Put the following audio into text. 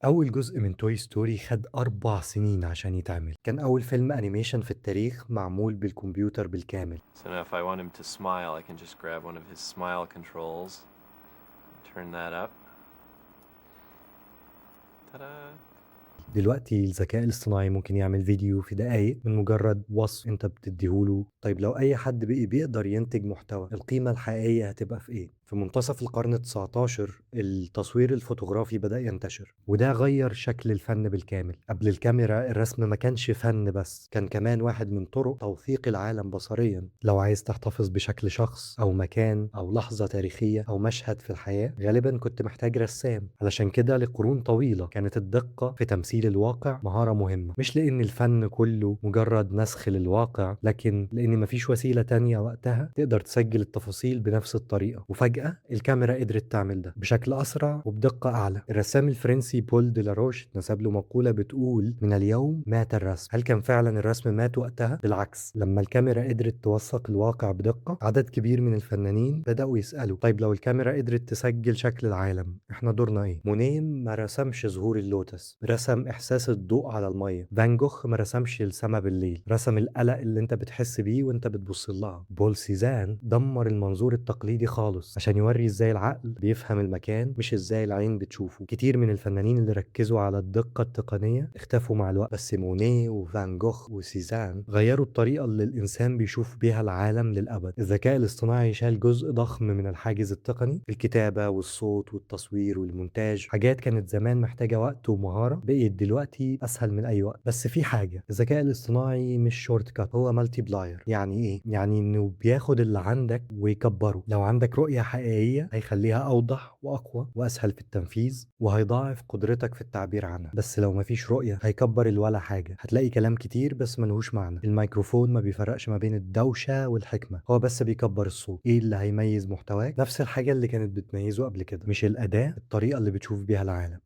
أول جزء من Toy Story خد 4 سنين عشان يتعمل. كان أول فيلم animation في التاريخ معمول بالكمبيوتر بالكامل. So now if I want him to smile, I can just grab one of his smile controls, turn that up. Ta-da! دلوقتي الذكاء الاصطناعي ممكن يعمل فيديو في دقايق من مجرد وصف انت بتديهوله. طيب لو اي حد بقي بيقدر ينتج محتوى، القيمة الحقيقية هتبقى في ايه؟ في منتصف القرن 19 التصوير الفوتوغرافي بدأ ينتشر، وده غير شكل الفن بالكامل. قبل الكاميرا الرسم ما كانش فن بس، كان كمان واحد من طرق توثيق العالم بصريا. لو عايز تحتفظ بشكل شخص أو مكان أو لحظة تاريخية أو مشهد في الحياة، غالبا كنت محتاج رسام. علشان كده لقرون طويلة كانت الدقة في تمثيل الواقع مهارة مهمة، مش لأن الفن كله مجرد نسخ للواقع، لكن لأن مفيش وسيلة تانية وقتها تقدر تسجل التفاصيل بنفس الطريقة. وفجأة الكاميرا قدرت تعمل ده بشكل أسرع وبدقة أعلى. الرسام الفرنسي بول ديلاروش اتنسب له مقولة بتقول: من اليوم مات الرسم. هل كان فعلا الرسم مات وقتها؟ بالعكس، لما الكاميرا قدرت توثق الواقع بدقة، عدد كبير من الفنانين بدأوا يسألوا: طيب لو الكاميرا قدرت تسجل شكل العالم، احنا دورنا ايه؟ مونيه ما رسمش زهور اللوتس، رسم إحساس الضوء على المية. فان جوخ ما رسمش السما بالليل، رسم القلق اللي انت بتحس بيه وانت بتبص لها. بول سيزان دمر المنظور التقليدي خالص عشان يوري ازاي العقل بيفهم المكان، مش ازاي العين بتشوفه. كتير من الفنانين اللي ركزوا على الدقة التقنية اختفوا مع الوقت، بس مونيه وفان جوخ وسيزان غيروا الطريقة اللي الإنسان بيشوف بيها العالم للأبد. الذكاء الاصطناعي شال جزء ضخم من الحاجز التقني، الكتابة والصوت والتصوير والمونتاج، حاجات كانت زمان محتاجة وقت ومهارة بقيت دلوقتي أسهل من أي وقت. بس في حاجة، الذكاء الاصطناعي مش shortcut، هو multiplier. يعني إيه؟ يعني إنه بياخد اللي عندك ويكبره. لو عندك رؤية حقيقية هيخليها أوضح وأقوى وأسهل في التنفيذ، وهيضاعف قدرتك في التعبير عنها. بس لو مفيش رؤية هيكبر الولا حاجة، هتلاقي كلام كتير بس ملهوش معنى. الميكروفون ما بيفرقش ما بين الدوشة والحكمة، هو بس بيكبر الصوت. إيه اللي هيميز محتواك؟ نفس الحاجة اللي كانت بتميزه قبل كده، مش الأداة، الطريقة اللي بتشوف بيها العالم.